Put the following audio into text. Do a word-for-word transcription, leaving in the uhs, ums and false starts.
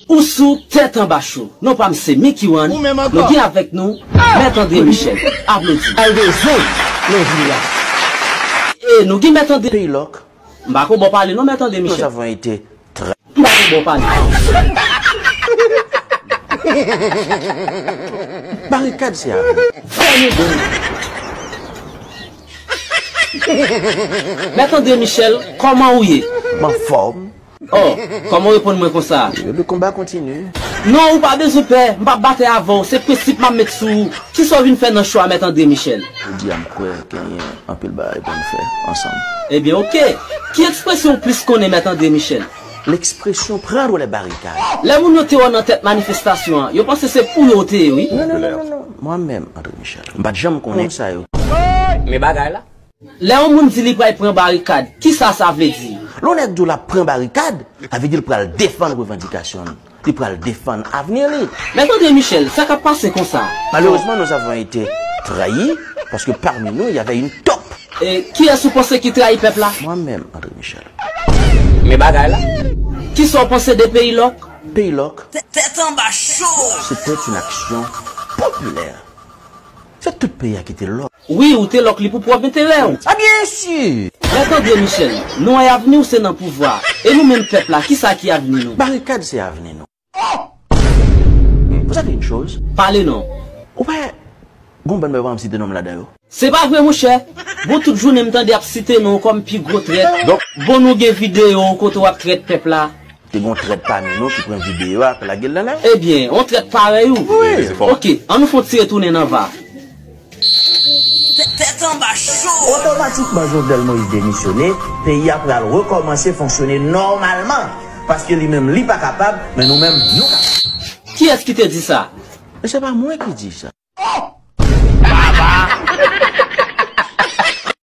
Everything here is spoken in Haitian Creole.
Ou sou Tèt Anba Show. Non pa m se Mickey One. Nou gen avèk nou Mèt André Michel. Aplodi. Al de zen nan vil la. E nou gen Mèt André. Peyi lòk. M pa ko bò pale non Mèt André Michel. Nous avons été très. M pa ko bò pale. Barikad se avè. Fè nou bon. Mèt André Michel, kòman ou ye? M anfòm. Oh, kòman w reponn mwen konsa? Le combat continue. Non, ou pa bezwen pè. M p ap batay avè w. Se prensip m ap met sou ou. Kisa w vin fè nan show a Mèt André Michel? Jodi a, m kwè genyen anpil bagay pou n fè ansanm. Ebyen, oke. Ki ekspresyon w plis konnen Mèt André Michel? L'expression prendre les barricades. Lè moun yo te wè w nan tèt manifestasyon an, yo panse se pou yo w te ye, wi. Non, non, non, non, non. Moi-même, André Michel. M pa t janm konnen sa yo. Men bagay la. Lè yon moun di li pral pran barikad, kisa sa vle di? Lè yon nèg di w l ap pran barikad, sa vle di l pral defann revandikasyon l, li pral defann avni li. Mèt André Michel, sa k ap pase konsa? Malheureusement, nous avons été trahis parce que parmi nous, il y avait une top. E kiyès ou panse ki trayi pèp la? Moi-même, André Michel. Men bagay la. Kisa w panse de peyi lòk? Peyi lòk. Tèt Anba Show. C'était une action populaire. Se tout peyi a ki te lòk. Wi, ou te lòk li pou pwòp enterè w. A byen si! Mèt André Michel, nou wè avni w se nan pouvwa. E nou menm pèp la, kisa ki avni nou? Barikad se avni nou. Vous savez une chose? Pale non. Ou pa gon bann bagay pa m site non m ladan yo. Se pa vre monchè. Bon, tout jounen m tande ap site non w kòm pi gwo trèt. Donk, bon, nou gen videyo w kote w ap trèt pèp la. Te gon trèt pami nou ki pran videyo a, k lage l nan lè. Ebyen, on trèt parèy ou. Wi. Oke, ann nou fè on ti retounen nan va. Tèt Anba Show. Otomatikman, Jovenel Moïse demisyone, peyi a pral rekòmanse fonksyone nòmalman. Paske li menm, li pa kapab, men nou menm, nou kapab. Kiyès ki te di sa? E se pa mwen ki di sa.